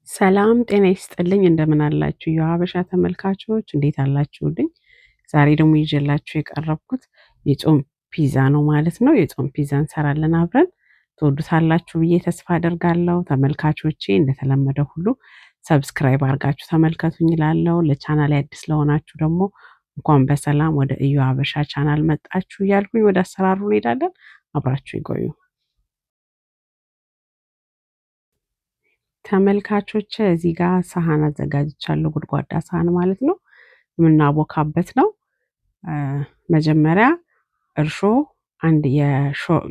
ሰላም ጤና ይስጥልኝ። እንደምን አላችሁ የሀበሻ ተመልካቾች፣ እንዴት አላችሁልኝ? ዛሬ ደግሞ ይዤላችሁ የቀረብኩት የጾም ፒዛ ነው ማለት ነው። የጾም ፒዛ እንሰራለን አብረን፣ ትወዱታላችሁ ብዬ ተስፋ አደርጋለሁ። ተመልካቾቼ እንደተለመደ ሁሉ subscribe አድርጋችሁ ተመልከቱኝ እላለሁ። ለቻናል አዲስ ለሆናችሁ ደግሞ እንኳን በሰላም ወደ እዩ ሀበሻ ቻናል መጣችሁ እያልኩኝ ወደ አሰራሩ እንሄዳለን። አብራችሁ ይቆዩ። ተመልካቾች እዚህ ጋር ሰሃን አዘጋጅቻለሁ። ጎድጓዳ ሰሃን ማለት ነው፣ የምናቦካበት ነው። መጀመሪያ እርሾ አንድ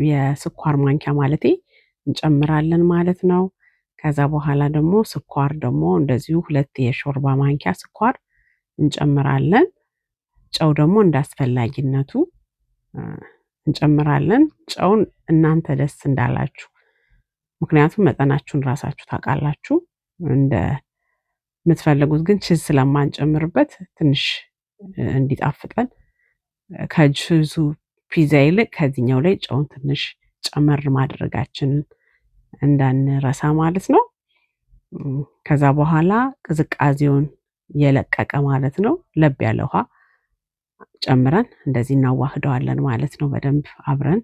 የስኳር ማንኪያ ማለቴ እንጨምራለን ማለት ነው። ከዛ በኋላ ደግሞ ስኳር ደግሞ እንደዚሁ 2 የሾርባ ማንኪያ ስኳር እንጨምራለን። ጨው ደግሞ እንዳስፈላጊነቱ እንጨምራለን። ጨውን እናንተ ደስ እንዳላችሁ፣ ምክንያቱም መጠናችሁን ራሳችሁ ታውቃላችሁ እንደምትፈልጉት። ግን ችዝ ስለማንጨምርበት ትንሽ እንዲጣፍጠን ከችዙ ፒዛ ይልቅ ከዚህኛው ላይ ጨውን ትንሽ ጨመር ማድረጋችንን እንዳንረሳ ማለት ነው። ከዛ በኋላ ቅዝቃዜውን የለቀቀ ማለት ነው ለብ ያለ ውሃ ጨምረን እንደዚህ እናዋህደዋለን ማለት ነው። በደንብ አብረን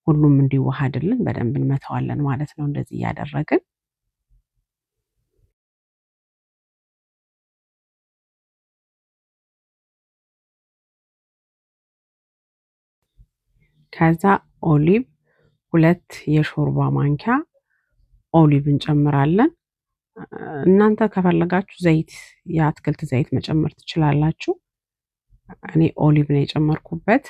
ሁሉም እንዲዋሃድልን በደንብ እንመታዋለን ማለት ነው። እንደዚህ እያደረግን ከዛ olive 2 የሾርባ ማንኪያ olive እንጨምራለን። እናንተ ከፈለጋችሁ ዘይት፣ የአትክልት ዘይት መጨመር ትችላላችሁ። እኔ olive ነው የጨመርኩበት።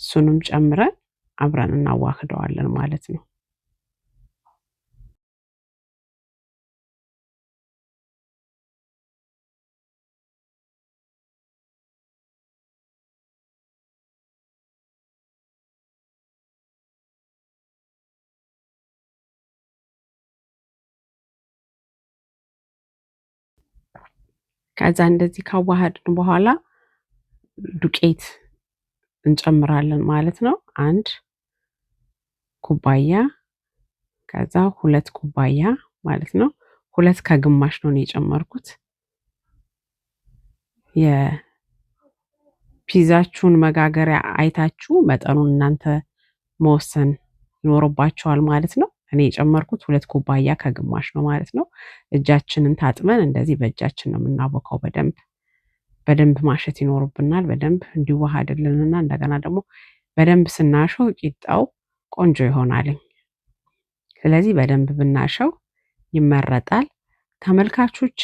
እሱንም ጨምረን አብረን እናዋህደዋለን ማለት ነው። ከዛ እንደዚህ ካዋሃድን በኋላ ዱቄት እንጨምራለን ማለት ነው። 1 ኩባያ ከዛ 2 ኩባያ ማለት ነው። 2 ከግማሽ ነው የጨመርኩት። የፒዛችሁን መጋገሪያ አይታችሁ መጠኑን እናንተ መወሰን ይኖርባችኋል ማለት ነው። እኔ የጨመርኩት 2 ኩባያ ከግማሽ ነው ማለት ነው። እጃችንን ታጥበን እንደዚህ በእጃችን ነው የምናቦካው። በደንብ በደንብ ማሸት ይኖርብናል። በደንብ እንዲዋሃድልንና እንደገና ደግሞ በደንብ ስናሸው ቂጣው ቆንጆ ይሆናል። ስለዚህ በደንብ ብናሸው ይመረጣል። ተመልካቾቼ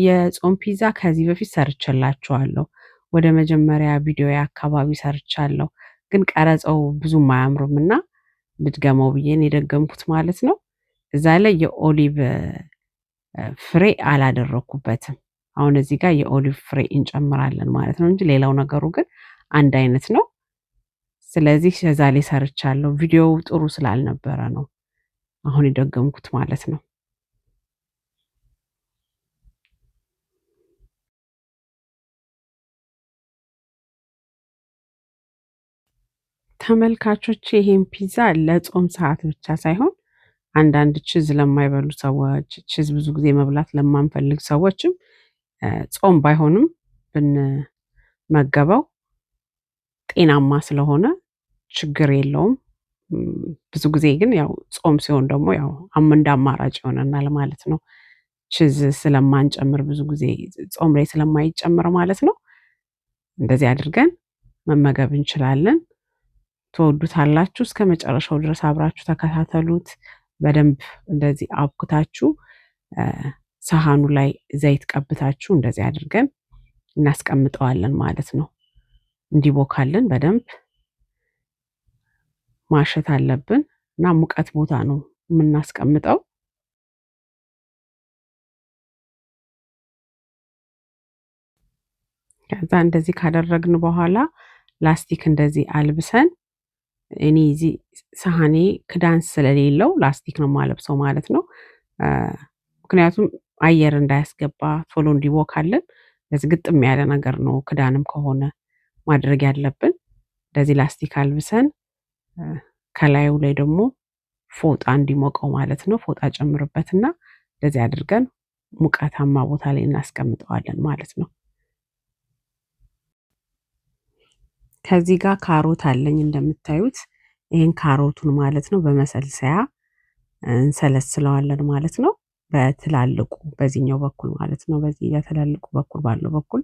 የጾም ፒዛ ከዚህ በፊት ሰርቼላችኋለሁ። ወደ መጀመሪያ ቪዲዮ አካባቢ ሰርቻለሁ፣ ግን ቀረጸው ብዙም አያምሩምና ልድገመው ብዬ ነው የደገምኩት ማለት ነው። እዛ ላይ የ olive ፍሬ አላደረኩበትም። አሁን እዚህ ጋር የ olive ፍሬ እንጨምራለን ማለት ነው እንጂ ሌላው ነገሩ ግን አንድ አይነት ነው። ስለዚህ እዛ ላይ ሰርቻለሁ። ቪዲዮው ጥሩ ስላልነበረ ነው አሁን የደገምኩት ማለት ነው። ተመልካቾች ይሄን ፒዛ ለጾም ሰዓት ብቻ ሳይሆን አንዳንድ cheese ለማይበሉ ሰዎች፣ cheese ብዙ ጊዜ መብላት ለማንፈልግ ሰዎችም ጾም ባይሆንም ብንመገበው ጤናማ ስለሆነ ችግር የለውም። ብዙ ጊዜ ግን ያው ጾም ሲሆን ደግሞ ያው እንደ አማራጭ ይሆነናል ማለት ነው። cheese ስለማንጨምር ብዙ ጊዜ ጾም ላይ ስለማይጨምር ማለት ነው። እንደዚህ አድርገን መመገብ እንችላለን። ትወዱታላችሁ። እስከ መጨረሻው ድረስ አብራችሁ ተከታተሉት። በደንብ እንደዚህ አብኩታችሁ ሰሃኑ ላይ ዘይት ቀብታችሁ እንደዚህ አድርገን እናስቀምጠዋለን ማለት ነው። እንዲቦካልን በደንብ ማሸት አለብን እና ሙቀት ቦታ ነው የምናስቀምጠው። ከዛ እንደዚህ ካደረግን በኋላ ላስቲክ እንደዚህ አልብሰን፣ እኔ እዚህ ሰሃኔ ክዳን ስለሌለው ላስቲክ ነው የማለብሰው ማለት ነው። ምክንያቱም አየር እንዳያስገባ ቶሎ እንዲቦካልን እንደዚህ ግጥም ያለ ነገር ነው ክዳንም ከሆነ ማድረግ ያለብን። እንደዚህ ላስቲክ አልብሰን ከላዩ ላይ ደግሞ ፎጣ እንዲሞቀው ማለት ነው። ፎጣ ጨምርበትና እንደዚህ አድርገን ሙቀታማ ቦታ ላይ እናስቀምጠዋለን ማለት ነው። ከዚህ ጋር ካሮት አለኝ እንደምታዩት። ይህን ካሮቱን ማለት ነው በመሰልሰያ እንሰለስለዋለን ማለት ነው። በትላልቁ በዚህኛው በኩል ማለት ነው። በዚህ በትላልቁ በኩል ባለው በኩል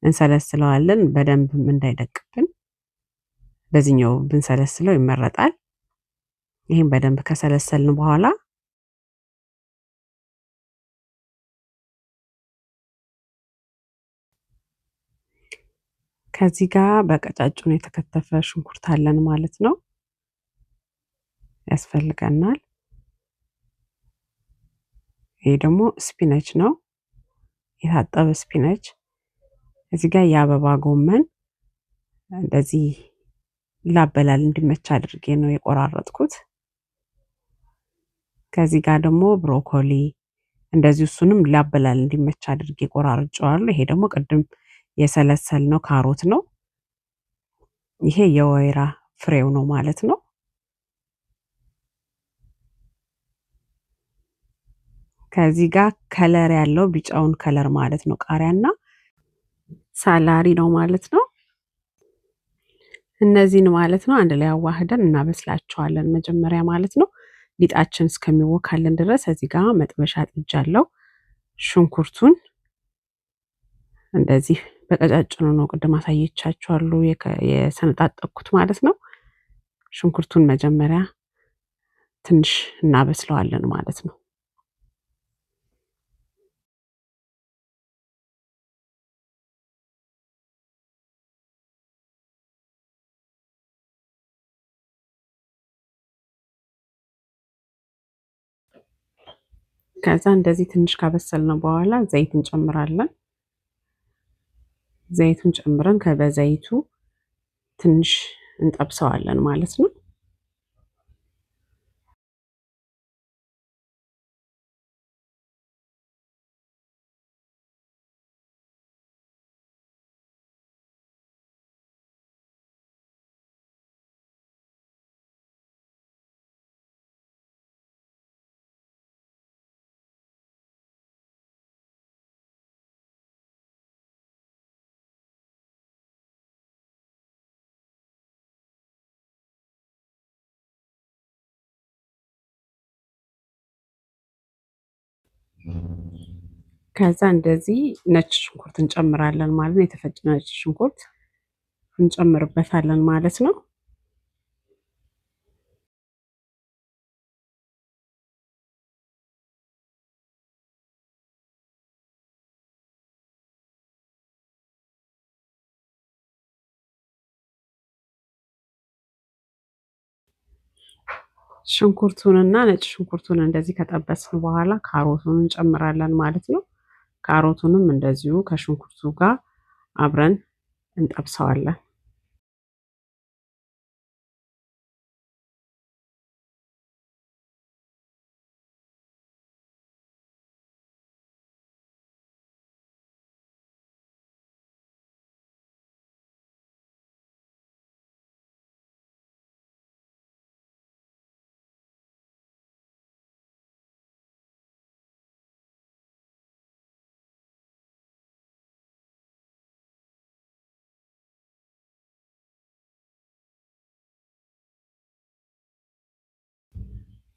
እንሰለስለዋለን። በደንብም እንዳይደቅብን በዚህኛው ብንሰለስለው ይመረጣል። ይህም በደንብ ከሰለሰልን በኋላ ከዚህ ጋር በቀጫጭኑ የተከተፈ ሽንኩርት አለን ማለት ነው፣ ያስፈልገናል። ይሄ ደግሞ spinach ነው፣ የታጠበ spinach። እዚህ ጋር የአበባ ጎመን እንደዚህ ላበላል እንዲመች አድርጌ ነው የቆራረጥኩት። ከዚህ ጋር ደግሞ ብሮኮሊ እንደዚሁ እሱንም ላበላል እንዲመች አድርጌ ቆራርጬዋለሁ። ይሄ ደግሞ ቅድም የሰለሰል ነው ካሮት ነው። ይሄ የወይራ ፍሬው ነው ማለት ነው። ከዚህ ጋር color ያለው ቢጫውን color ማለት ነው ቃሪያና celery ነው ማለት ነው። እነዚህን ማለት ነው አንድ ላይ አዋህደን እናበስላቸዋለን መጀመሪያ ማለት ነው። ሊጣችን እስከሚቦካልን ድረስ እዚህ ጋር መጥበሻ ጥጃለሁ። ሽንኩርቱን እንደዚህ በቀጫጭኑ ነው ቅድም አሳየቻችኋለሁ የሰነጣጠቅኩት ማለት ነው። ሽንኩርቱን መጀመሪያ ትንሽ እናበስለዋለን ማለት ነው። ከዛ እንደዚህ ትንሽ ካበሰልነው በኋላ ዘይት እንጨምራለን። ዘይቱን ጨምረን ከበዘይቱ ትንሽ እንጠብሰዋለን ማለት ነው። ከዛ እንደዚህ ነጭ ሽንኩርት እንጨምራለን ማለት ነው። የተፈጨ ነጭ ሽንኩርት እንጨምርበታለን ማለት ነው። ሽንኩርቱንና ነጭ ሽንኩርቱን እንደዚህ ከጠበስን በኋላ ካሮቱን እንጨምራለን ማለት ነው። ካሮቱንም እንደዚሁ ከሽንኩርቱ ጋር አብረን እንጠብሰዋለን።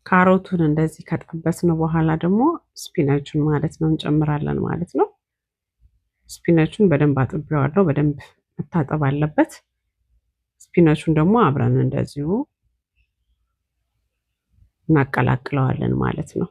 ካሮቱን እንደዚህ ከጠበስን በኋላ ደግሞ spinach ኡን ማለት ነው እንጨምራለን ማለት ነው። spinach ኡን በደንብ አጥቤዋለሁ። በደንብ መታጠብ አለበት። spinach ኡን ደግሞ አብረን እንደዚሁ እናቀላቅለዋለን ማለት ነው።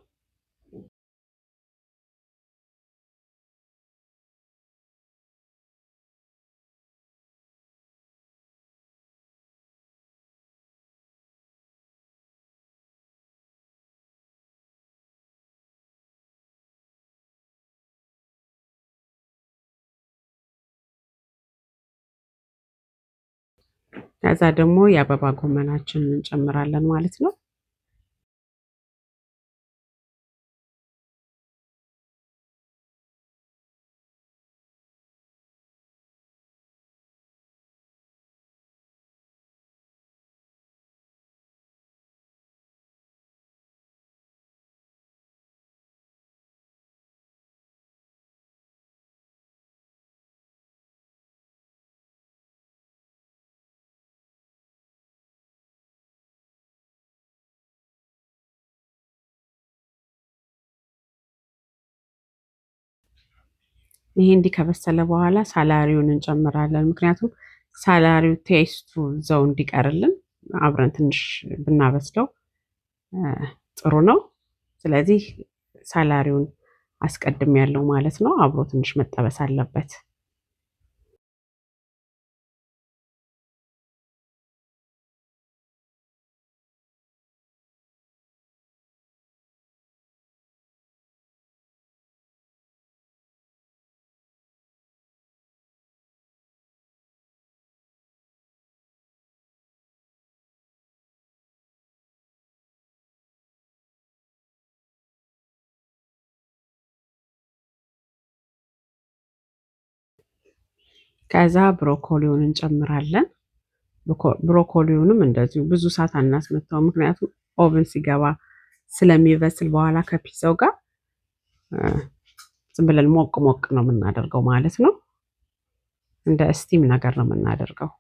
ከዛ ደግሞ የአበባ ጎመናችንን እንጨምራለን ማለት ነው። ይሄ እንዲህ ከበሰለ በኋላ celery ውን እንጨምራለን። ምክንያቱም celery ው taste ኡ እዛው እንዲቀርልን አብረን ትንሽ ብናበስለው ጥሩ ነው። ስለዚህ celery ውን አስቀድም ያለው ማለት ነው። አብሮ ትንሽ መጠበስ አለበት። ከዛ ብሮኮሊውን እንጨምራለን። ብሮኮሊውንም እንደዚሁ ብዙ ሰዓት አናስመታው፣ ምክንያቱም oven ሲገባ ስለሚበስል በኋላ ከፒዛው ጋር ዝም ብለን ሞቅ ሞቅ ነው የምናደርገው ማለት ነው። እንደ steam ነገር ነው የምናደርገው።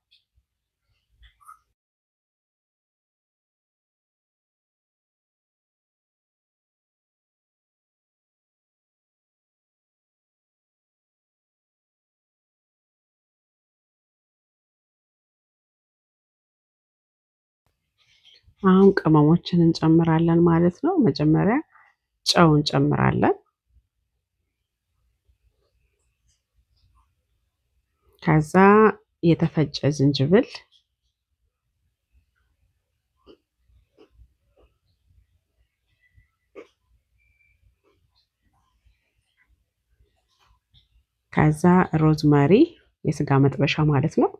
አሁን ቅመሞችን እንጨምራለን ማለት ነው። መጀመሪያ ጨው እንጨምራለን። ከዛ የተፈጨ ዝንጅብል፣ ከዛ ሮዝመሪ የስጋ መጥበሻ ማለት ነው።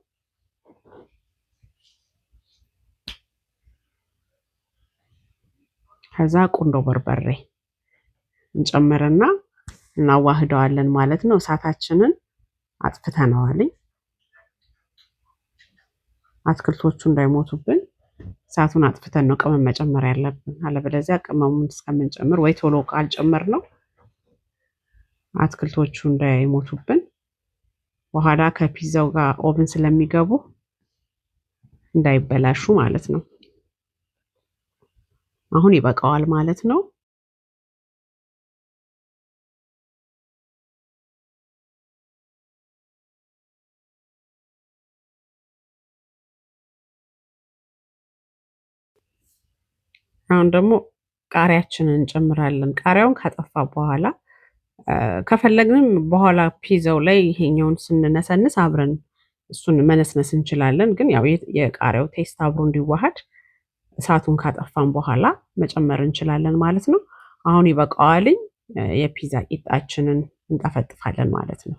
ከዛ ቁንዶ በርበሬ እንጨምርና እናዋህደዋለን ማለት ነው። እሳታችንን አጥፍተነዋል። አትክልቶቹ እንዳይሞቱብን እሳቱን አጥፍተን ነው ቅመም መጨመር ያለብን። አለበለዚያ ቅመሙን እስከምንጨምር ወይ ቶሎ ካልጨመር ነው አትክልቶቹ እንዳይሞቱብን በኋላ ከፒዛው ጋር oven ስለሚገቡ እንዳይበላሹ ማለት ነው። አሁን ይበቃዋል ማለት ነው። አሁን ደግሞ ቃሪያችንን እንጨምራለን። ቃሪያውን ካጠፋ በኋላ ከፈለግንም በኋላ ፒዛው ላይ ይሄኛውን ስንነሰንስ አብረን እሱን መነስነስ እንችላለን። ግን ያው የቃሪያው taste አብሮ እንዲዋሃድ እሳቱን ካጠፋን በኋላ መጨመር እንችላለን ማለት ነው። አሁን ይበቃዋልኝ። የፒዛ ቂጣችንን እንጠፈጥፋለን ማለት ነው።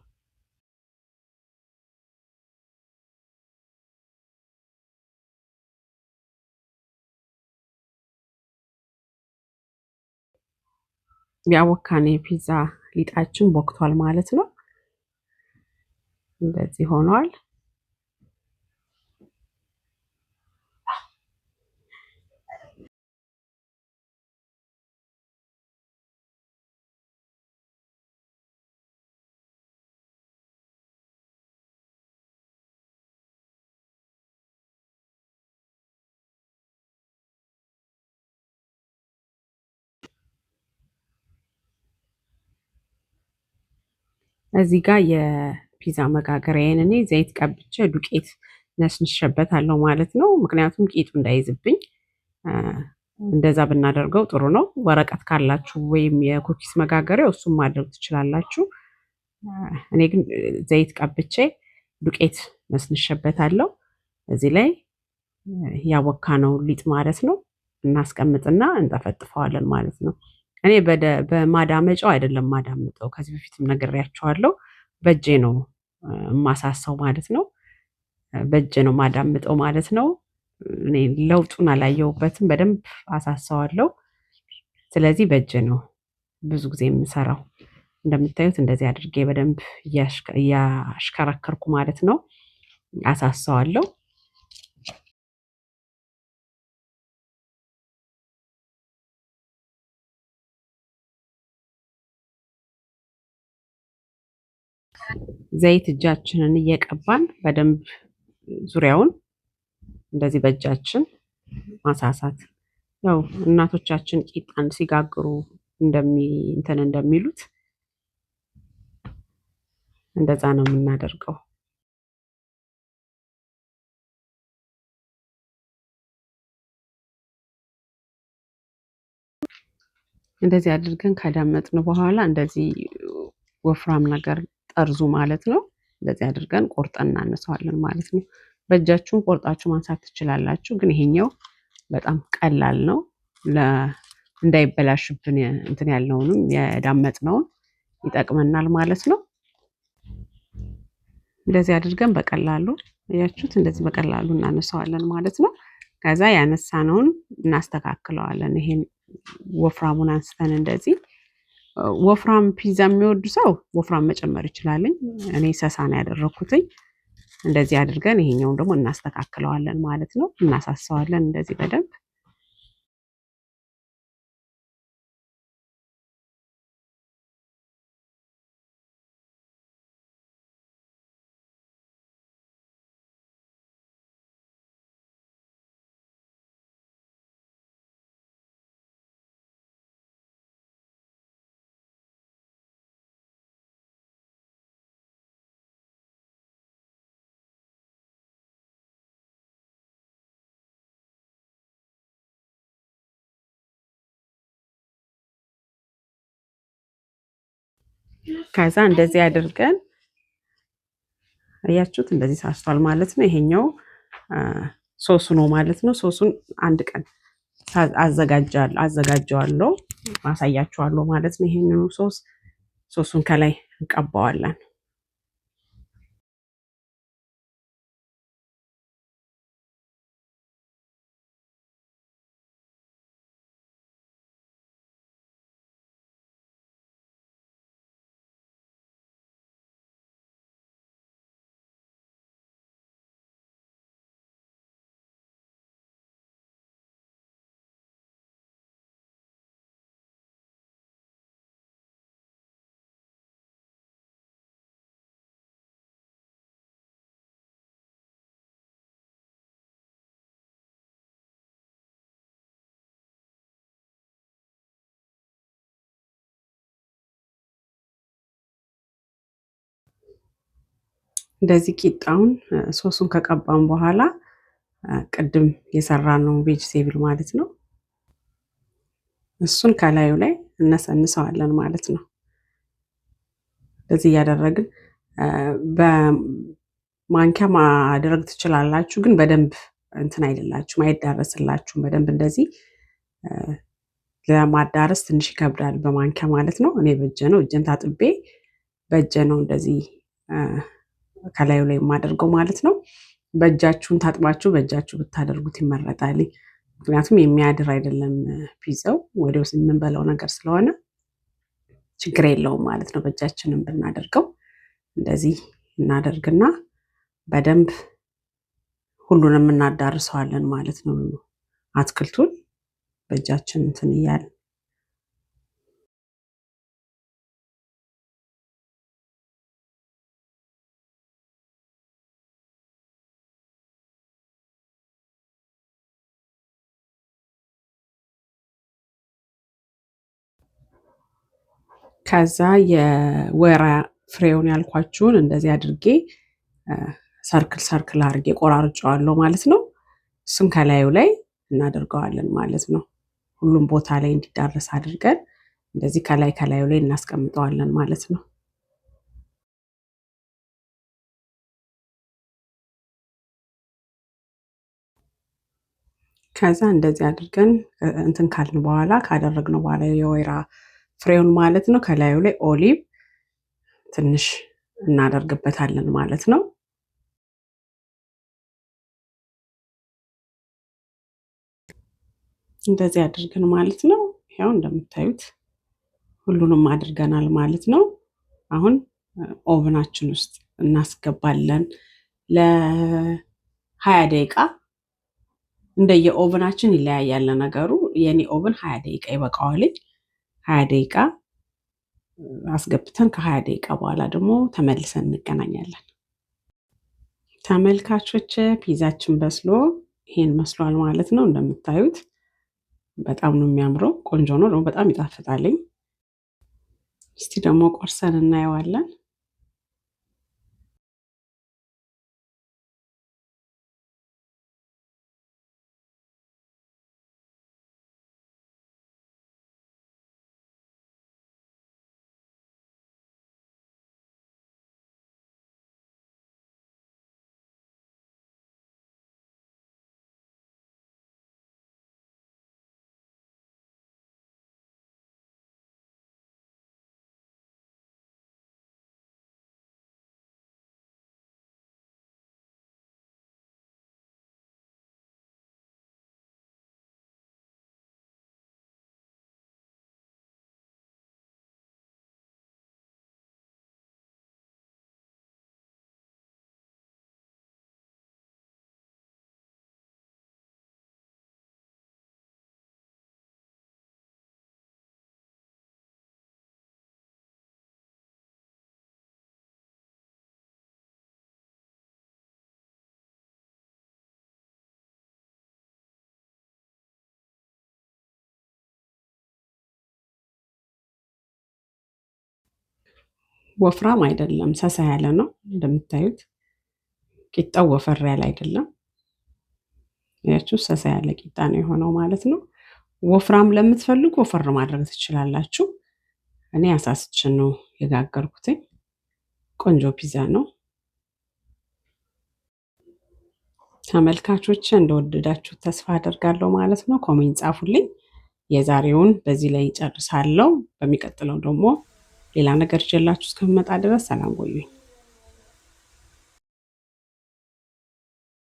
ያቦካን የፒዛ ሊጣችን ቦክቷል ማለት ነው። እንደዚህ ሆኗል። እዚህ ጋር የፒዛ መጋገሪያዬን እኔ ዘይት ቀብቼ ዱቄት ነስንሼበታለሁ ማለት ነው። ምክንያቱም ቂጡ እንዳይዝብኝ እንደዛ ብናደርገው ጥሩ ነው። ወረቀት ካላችሁ ወይም የ cookies መጋገሪያው እሱም ማድረግ ትችላላችሁ። እኔ ግን ዘይት ቀብቼ ዱቄት ነስንሼበታለሁ። እዚህ ላይ ያቦካነው ሊጥ ማለት ነው እናስቀምጥና እንጠፈጥፈዋለን ማለት ነው። እኔ በማዳመጫው አይደለም ማዳምጠው፣ ከዚህ በፊትም ነግሬያቸዋለሁ። በእጄ ነው የማሳሰው ማለት ነው። በእጄ ነው ማዳምጠው ማለት ነው። እኔ ለውጡን አላየሁበትም። በደንብ አሳሰዋለሁ። ስለዚህ በእጄ ነው ብዙ ጊዜ የምሰራው። እንደምታዩት እንደዚህ አድርጌ በደንብ እያሽከረከርኩ ማለት ነው አሳሰዋለሁ። ዘይት እጃችንን እየቀባን በደንብ ዙሪያውን እንደዚህ በእጃችን ማሳሳት። ያው እናቶቻችን ቂጣን ሲጋግሩ እንትን እንደሚሉት እንደዛ ነው የምናደርገው። እንደዚህ አድርገን ካዳመጥን በኋላ እንደዚህ ወፍራም ነገር ጠርዙ ማለት ነው። እንደዚህ አድርገን ቆርጠን እናነሳዋለን ማለት ነው። በእጃችሁም ቆርጣችሁ ማንሳት ትችላላችሁ፣ ግን ይሄኛው በጣም ቀላል ነው። እንዳይበላሽብን እንትን ያልነውንም የዳመጥነውን ይጠቅመናል ማለት ነው። እንደዚህ አድርገን በቀላሉ እያችሁት እንደዚህ በቀላሉ እናነሳዋለን ማለት ነው። ከዛ ያነሳነውን እናስተካክለዋለን። ይሄን ወፍራሙን አንስተን እንደዚህ ወፍራም ፒዛ የሚወዱ ሰው ወፍራም መጨመር ይችላልኝ። እኔ ሰሳ ነው ያደረኩትኝ። እንደዚህ አድርገን ይሄኛውን ደግሞ እናስተካክለዋለን ማለት ነው። እናሳሰዋለን እንደዚህ በደንብ። ከዛ እንደዚህ አድርገን አያችሁት፣ እንደዚህ ሳስቷል ማለት ነው። ይሄኛው ሶሱ ነው ማለት ነው። ሶሱን አንድ ቀን አዘጋጀዋለሁ ማሳያችኋለሁ ማለት ነው። ይሄንኑ ሶሱን ከላይ እንቀባዋለን። እንደዚህ ቂጣውን ሶሱን ከቀባን በኋላ ቅድም የሰራነው vegetable ማለት ነው፣ እሱን ከላዩ ላይ እነሰንሰዋለን ማለት ነው። እንደዚህ እያደረግን በማንኪያ ማድረግ ትችላላችሁ፣ ግን በደንብ እንትን አይደላችሁም፣ አይዳረስላችሁም። በደንብ እንደዚህ ለማዳረስ ትንሽ ይከብዳል በማንኪያ ማለት ነው። እኔ በእጄ ነው፣ እጄን ታጥቤ በእጄ ነው እንደዚህ ከላዩ ላይ የማደርገው ማለት ነው። በእጃችሁን ታጥባችሁ በእጃችሁ ብታደርጉት ይመረጣል። ምክንያቱም የሚያድር አይደለም ፒዛው፣ ወዲያው የምንበላው ነገር ስለሆነ ችግር የለውም ማለት ነው። በእጃችንም ብናደርገው እንደዚህ እናደርግና በደንብ ሁሉንም እናዳርሰዋለን ማለት ነው። አትክልቱን በእጃችን እንትን እያልን ከዛ የወይራ ፍሬውን ያልኳችሁን እንደዚህ አድርጌ circle circle አድርጌ ቆራርጨዋለሁ ማለት ነው። እሱን ከላዩ ላይ እናደርገዋለን ማለት ነው። ሁሉም ቦታ ላይ እንዲዳረስ አድርገን እንደዚህ ከላይ ከላዩ ላይ እናስቀምጠዋለን ማለት ነው። ከዛ እንደዚህ አድርገን እንትን ካልን በኋላ ካደረግነው በኋላ የወይራ ፍሬውን ማለት ነው ከላዩ ላይ olive ትንሽ እናደርግበታለን ማለት ነው። እንደዚህ አድርገን ማለት ነው። ያው እንደምታዩት ሁሉንም አድርገናል ማለት ነው። አሁን oven ኣችን ውስጥ እናስገባለን ለ20 ደቂቃ። እንደየ oven ኣችን ይለያያል ነገሩ። የኔ oven 20 ደቂቃ ይበቃዋል። 20 ደቂቃ አስገብተን ከ20 ደቂቃ በኋላ ደግሞ ተመልሰን እንገናኛለን። ተመልካቾች ፒዛችን በስሎ ይሄን መስሏል ማለት ነው። እንደምታዩት በጣም ነው የሚያምረው። ቆንጆ ነው ደግሞ በጣም ይጣፍጣልኝ። እስቲ ደግሞ ቆርሰን እናየዋለን። ወፍራም አይደለም፣ ሳሳ ያለ ነው። እንደምታዩት ቂጣው ወፈር ያለ አይደለም። ያችሁ ሳሳ ያለ ቂጣ ነው የሆነው ማለት ነው። ወፍራም ለምትፈልጉ ወፈር ማድረግ ትችላላችሁ። እኔ አሳስቼ ነው የጋገርኩትኝ። ቆንጆ ፒዛ ነው። ተመልካቾች እንደወደዳችሁ ተስፋ አደርጋለሁ ማለት ነው። Comment ጻፉልኝ። የዛሬውን በዚህ ላይ ጨርሳለሁ። በሚቀጥለው ደግሞ ሌላ ነገር ይዤላችሁ እስከምመጣ ድረስ ሰላም ቆዩኝ።